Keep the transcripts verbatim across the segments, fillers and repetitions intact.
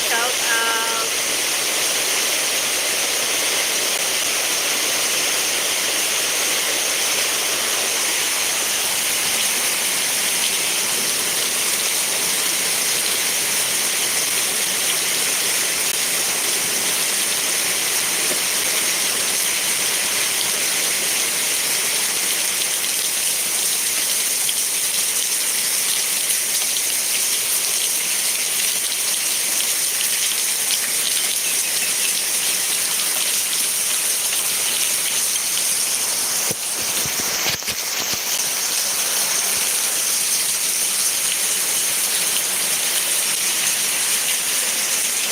Shout out.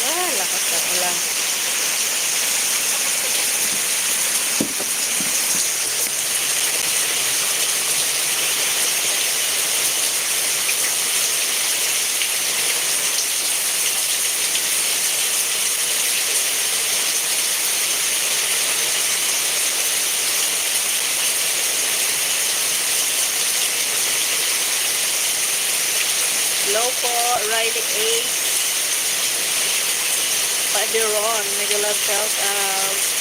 Ah, lakas ng ulan. Hello po, Riley H. Padre Ron, mega love shout out.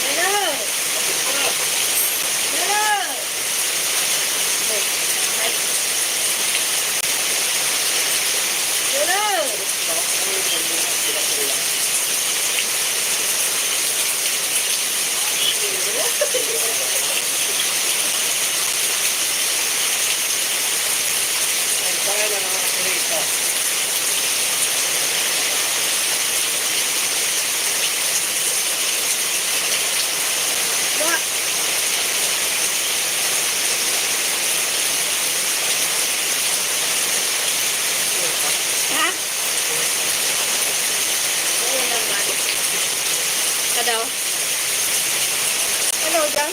Hello! Hello! Hello! Daw. Hello, Jang.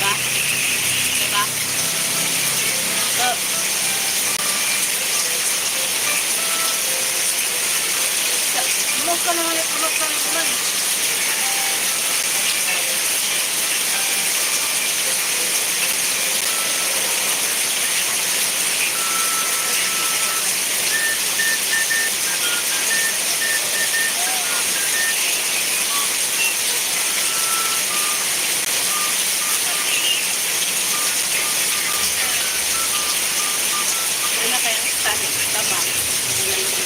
Diba? Diba? So, sa, lumog ka naman at lumog ka naman. Ano na kaya ang sabi? Tama. Ano na yung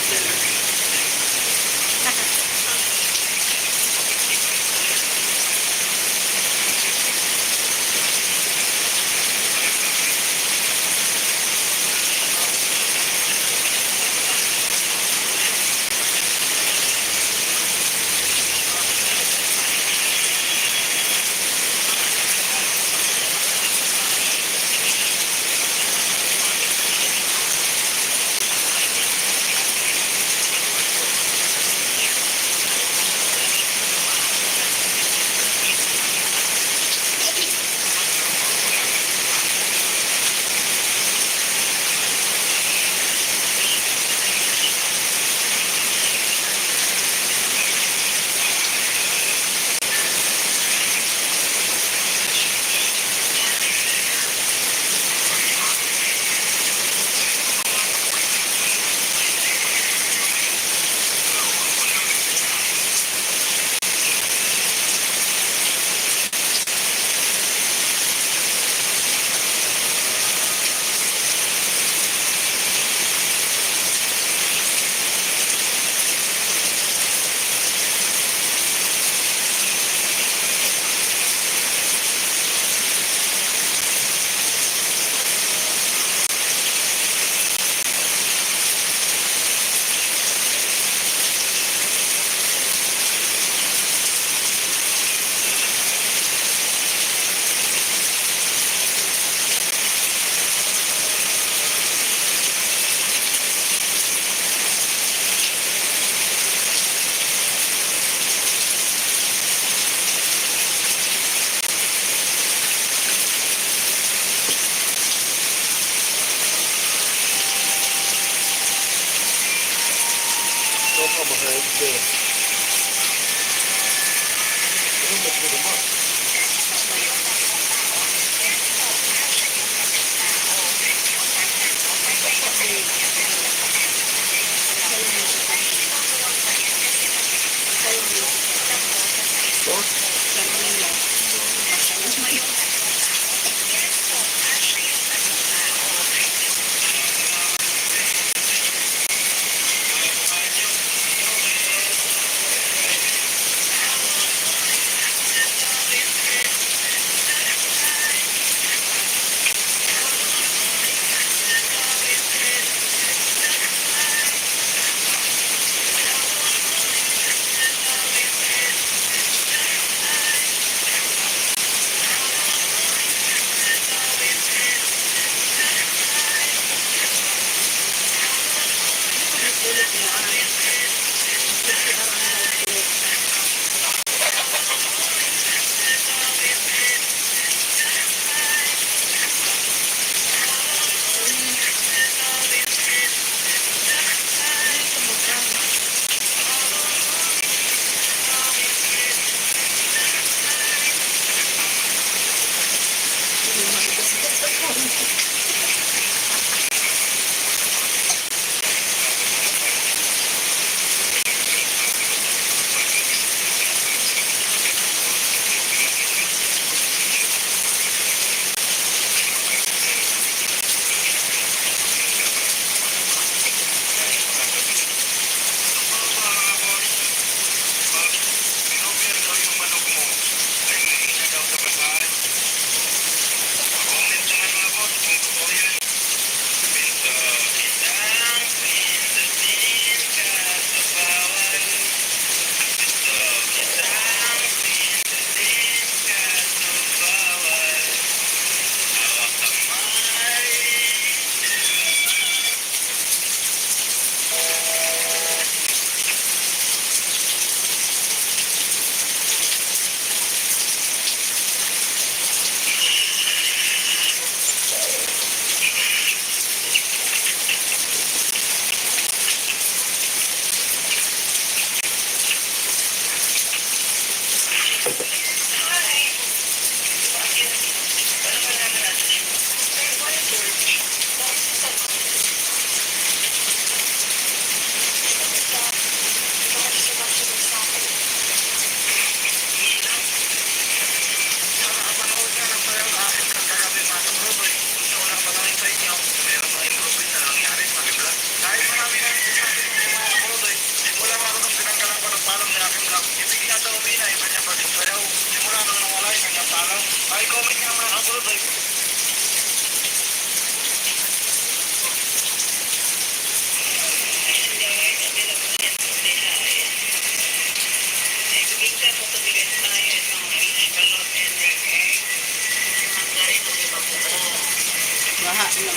Ano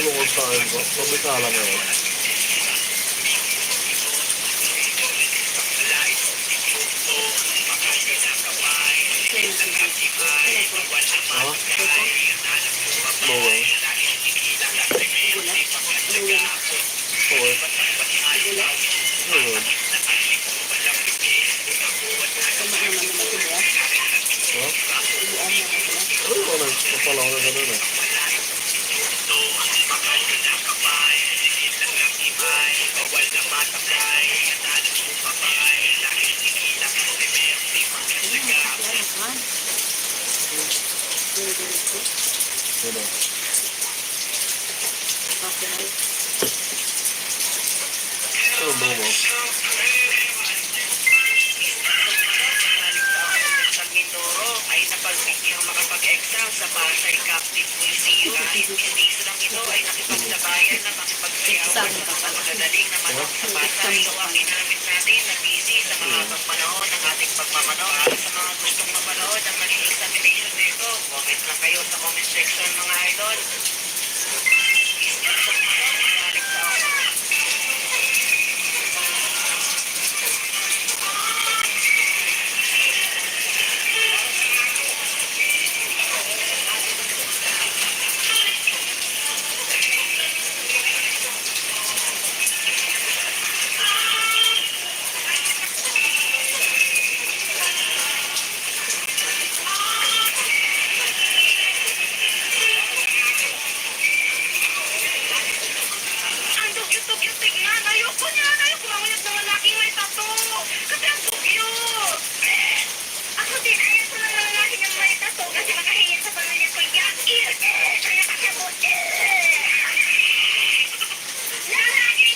kung saan ko? Pabitala ngayon. Ha? Bawal. Bawal. Ayun. Ha? Ayun, ano, kapalaw na gano'n, eh. Sino? Ano ba mo? Mindoro ay napagbigyan makapag-exam sa Pasay Catholic Coliseum. Kahit mestizo lang ito ay nakipagsabayan na makipagsayawan sa mas magagaling na manok sa Pasay. Ito ang ginamit natin na P C sa mahabang panahon ng ating pagmamano. Para sa mga gustong mapanood ang naging examination na ito, comment lang kayo sa comment section, mga idol. Ang dugyot-dugyot tignan. Ayoko niyan. Ayoko manguyot ng lalaking may tattoo. Kasi ang dugyot. Ako din, ayaw ko ng lalaking may tattoo kasi makahingit sa pamilya ko. Yuck! Ew! Ew! Kaya kasabot. Ew! Lalaki!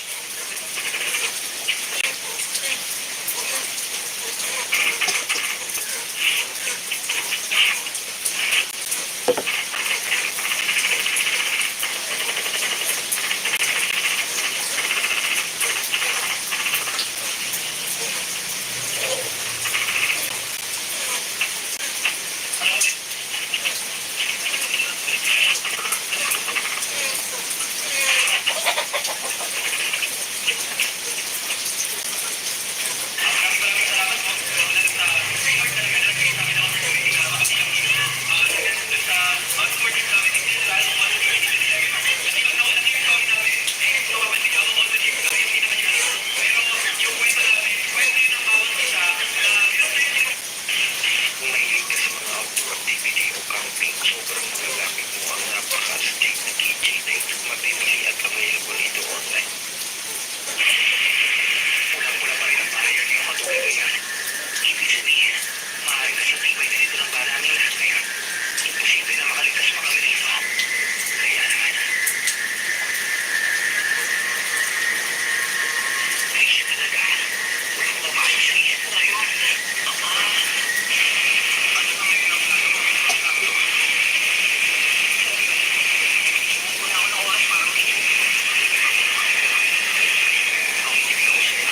Kung mahilig ka sa mga outdoor activity o camping, sobrang magagamit mo ang napaka-astig na keychain na ito. Mabibili at available ito online. Pulang-pula pa rin ang barrier niyo, matukoy ko yan. Ibig sabihin, maaari kasing tibay na nito ng bala aming lahat ngayon. Imposible na makaligtas pa kami rito. Kaya naman, Christian talaga. Walang pumapasok sa isip ko ngayon. Ama, ano na ngayon ang plano mo? Wala akong oras para makinig. Ang ibig ko sa'yo.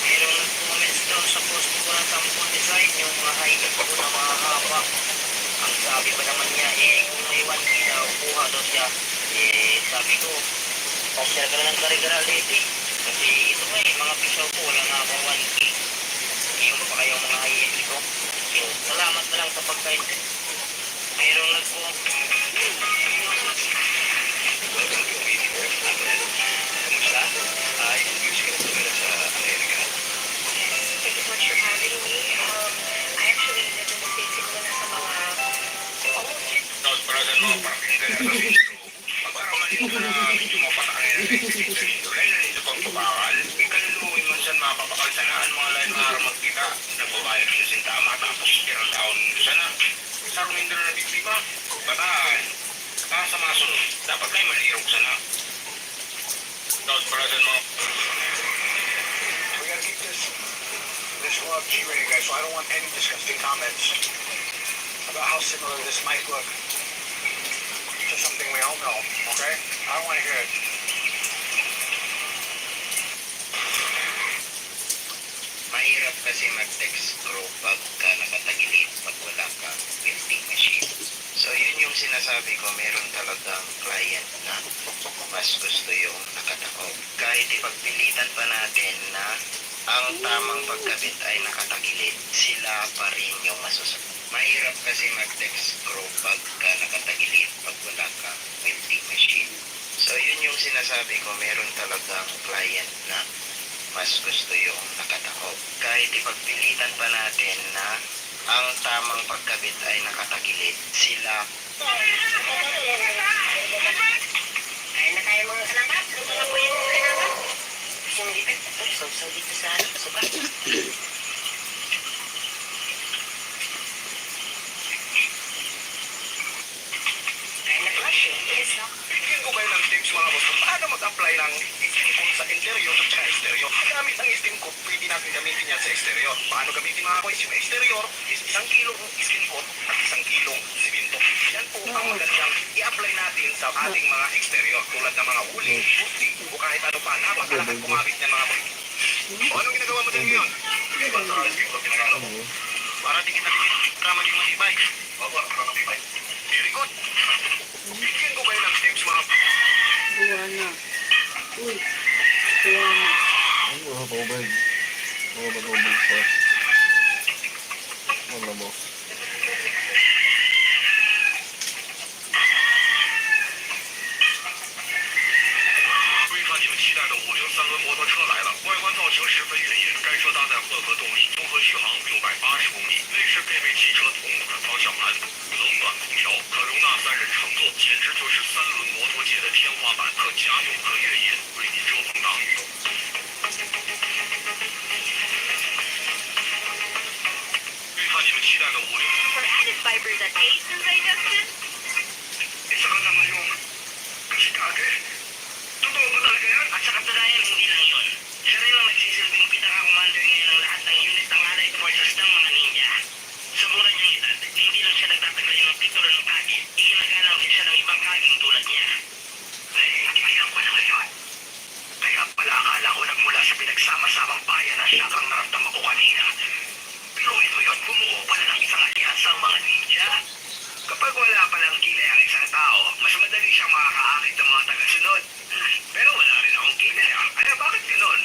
Merong nag-comments daw sa post ko na sample design, yung mga high heel ko na mahahaba. Ang sabi pa naman niya, eh, kung may one K daw, kuha daw siya. Eh, sabi ko, pasyal ka na ng Carigara, Leyte. Kasi ito nga eh, mga pisaw ko, wala nga akong one K. Yung pa kayong mga high heel ko. So, salamat na lang sa pagkain. Merong nagpo- Welcome to Amazing Earth, Alan. Kumusta? Ay, gusto ka na tumira sa Amerika? Thank you so much for having me. Um, I actually Para malinaw na medyo mapatakan na sa insidente nindo, lain na nindo pagpabakal. Ikaluluoy man san mapapakal sana an mga lain nga aram magkita. Nagbabayad na sinta ama, tapos pirang taon nindo sana. Sarong nindo na nabiktima. Bataan. Baka sa masunod, dapat may malirog sana. Dapat pala sa mga We gotta keep this, this vlog G-rated, guys, so I don't want any disgusting comments about how similar this might look to something we all know, okay? I don't wanna hear it. Mahirap kasi mag-text group pagka nakatagilid, pag wala kang welding machine. So, yun yung sinasabi ko, meron talagang client na mas gusto yung nakatakop. Kahit ipagpilitan pa natin na ang tamang pagkabit ay nakatagilid, sila pa rin yung masusunod. Mahirap kasi mag-text group pagka nakatagilid, pag wala kang welding machine. So, yun yung sinasabi ko, meron talagang client na mas gusto yung nakatakop. Kahit ipagpilitan pa natin na ang tamang pagkabit ay nakatagilid, sila. Kain na tayo, mga kalabas. Luto na po yung kalabas. Gusto mo dito? Ito, sausaw dito sa ano, suka. Kain na po. Bigyan ko kayo ng tips, mga boss, kung paano mag-apply ng skin coat sa interior at saka exterior. Gamit ang skin coat, pwede natin gamitin yan sa exterior. Paano gamitin, mga boys? Yung exterior is isang kilong skin coat at isang kilong simento. Yan po ang magandang i-apply natin sa ating mga exterior, tulad ng mga wooling, puti, o kahit ano pa. Napakalakas gumamit niyan, mga boys. O, anong ginagawa mo dyan ngayon? Para dikit na dikit, para maging matibay. Opo, para matibay. Very good. Bigyan ko kayo ng tips, mga Buwan na. Uy, buwan na. Ay, wala pa ubay. Wala pa ubay pa. Wala, boss. 为看你们期待的五菱三轮摩托车来了，外观造型十分越野，该车搭载混合动力，综合续航六百八十公里，内饰配备汽车同款方向盘、冷暖空调，可容纳三人乘坐，简直就是三轮摩托界的天花板，可家用可越野，为你遮风挡雨。为看你们期待的五菱。 For added fibers that aids in digestion. Isa ka na ngayon. Kasi dati, totoo ba talaga yan? At sa katunayan, hindi lang yun. Siya rin ang nagsisilbing pinaka-commander ngayon ng lahat ng unit ng Allied Forces ng mga ninja. Sa mura niyang edad, hindi lang siya nagtataglay ng titulo ng Kage, iginagalang din siya ng ibang Kageng tulad niya. Naiintindihan ko na ngayon. Kaya pala akala ko nagmula sa pinagsama-samang bayan na siya kang naramdaman ko kanina. Biruin mo yun, bumuo pala ng isang alyansa ang mga ninja. Kapag wala palang kilay ang isang tao, mas madali siyang makakaakit ng mga tagasunod. Pero wala rin akong kilay, ah. Kaya bakit ganun?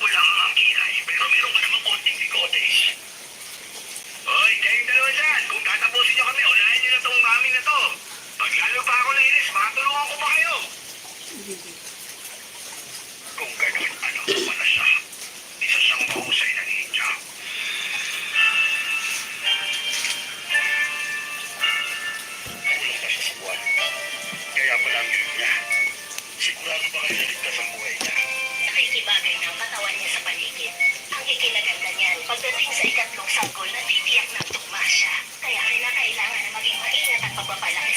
Wala kang kilay, pero meron ka namang konting bigotes. Hoy, kayong dalawa dyan, kung tatapusin nyo kami, unahin nyo na tong mami na to. Pag lalo pa ako nainis, makatulungan ko pa kayo. Kung ganun, ano ko pala siya? Isa siyang mahusay na ninja. Kulang pa siya sa buwan. Kaya pala ang bilog niya. Sigurado ba kayo na ligtas ang buhay niya? Nakikibagay na ang katawan niya sa paligid. Ang ikinagandahan niyan, pagdating sa ikatlong sanggol, natitiyak na tugma siya. Kaya kinakailangan na maging maingat ang pagpapalaki